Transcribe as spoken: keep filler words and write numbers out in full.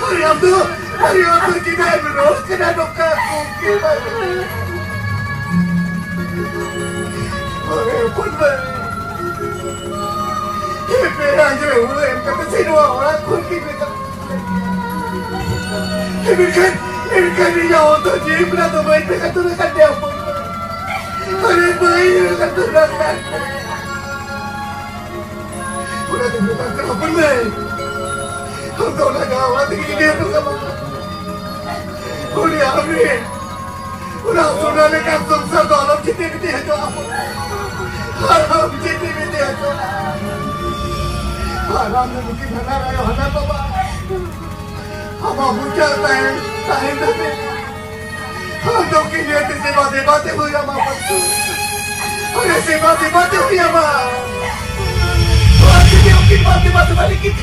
ᱟᱨᱮ ᱟᱢ ᱫᱚ, ᱟᱨᱮ ᱟᱢ ᱫᱚ ᱪᱮᱫᱟᱜ ᱮᱢ ᱨᱚᱲ ᱠᱟᱱᱟ ᱱᱚᱝᱠᱟ? ᱚᱨᱮ ᱦᱚᱯᱚᱱ ᱵᱟᱹᱭ, ᱦᱮ ᱯᱮᱲᱟ ᱜᱮ ᱩᱲᱟᱹ ᱮᱢ ᱠᱟᱛᱮ ᱥᱮ ᱱᱚᱣᱟ ᱚᱲᱟᱜ ᱠᱷᱚᱱ ᱜᱮ ᱢᱮᱛᱟᱜ ᱢᱮᱱᱠᱷᱟᱱ, ᱢᱮᱱᱠᱷᱟᱱ ᱤᱧᱟᱹᱜ ᱦᱚᱸ ᱫᱚ ᱡᱤᱣᱤ ᱯᱮᱲᱟ ᱫᱚ ᱵᱟᱹᱧ ᱯᱮ ᱠᱟᱛᱩᱨ ᱟᱠᱟᱫ ᱛᱟᱭᱟ ᱦᱚᱯᱚᱱ ᱵᱟᱹᱭ᱾ ᱟᱨᱮ ᱵᱟᱹᱧ ᱠᱟᱛᱩᱨ ᱟᱠᱟᱫ ᱛᱟᱭᱟ᱾ ᱚᱱᱟ ᱛᱮ ᱢᱮᱛᱟᱢ ᱠᱟᱱᱟ ᱦᱚᱯᱚᱱ ᱵᱟᱹᱭ, ᱟᱢ ᱫᱚ ᱚᱱᱟ ᱡᱟᱶᱟᱭ ᱚᱲᱟᱜ ᱛᱮᱜᱮ ᱜᱤᱰᱤ ᱦᱚᱴᱚ ᱠᱟᱢᱟ᱾ ᱩᱱᱤ ᱟᱢᱨᱮᱱ ᱚᱱᱟ ᱥᱚᱱᱟ ᱞᱮᱠᱟᱱ ᱥᱚᱝᱥᱟᱨ ᱫᱚ ᱟᱞᱚᱢ ᱡᱮᱛᱮ ᱢᱮᱛᱮ ᱦᱚᱪᱚᱣᱟᱜᱼᱟ᱾ ᱟᱞᱚᱢ ᱡᱮᱛᱮ ᱢᱮᱛᱮ ᱦᱚᱪᱚᱣᱟᱜᱼᱟ᱾ ᱟᱨ ᱟᱢ ᱫᱚ ᱱᱩᱠᱤᱱ ᱦᱟᱱᱟ ᱟᱭᱳ ᱦᱟᱱᱟ ᱵᱟᱵᱟ ᱟᱢᱟᱜ ᱢᱚᱪᱟ ᱛᱟᱦᱮᱱ, ᱛᱟᱦᱮᱱ ᱫᱷᱟᱹᱵᱤᱡ ᱟᱢ ᱫᱚ ᱩᱱᱠᱤᱱ ᱧᱮᱞᱛᱮ ᱥᱮᱵᱟ ᱫᱮᱵᱟ ᱛᱮ ᱦᱩᱭ ᱟᱢᱟ ᱵᱟᱹᱵᱩ᱾ ᱟᱨᱮ ᱥᱮᱵᱟ ᱫᱮᱵᱟ ᱛᱮ ᱦᱩᱭ ᱟᱢᱟ᱾ ᱟᱨ ᱡᱩᱫᱤ ᱩᱱᱠᱤᱱ ᱵᱟᱢ ᱫᱮᱵᱟ ᱥᱮᱵᱟ ᱞᱮᱠᱤᱱ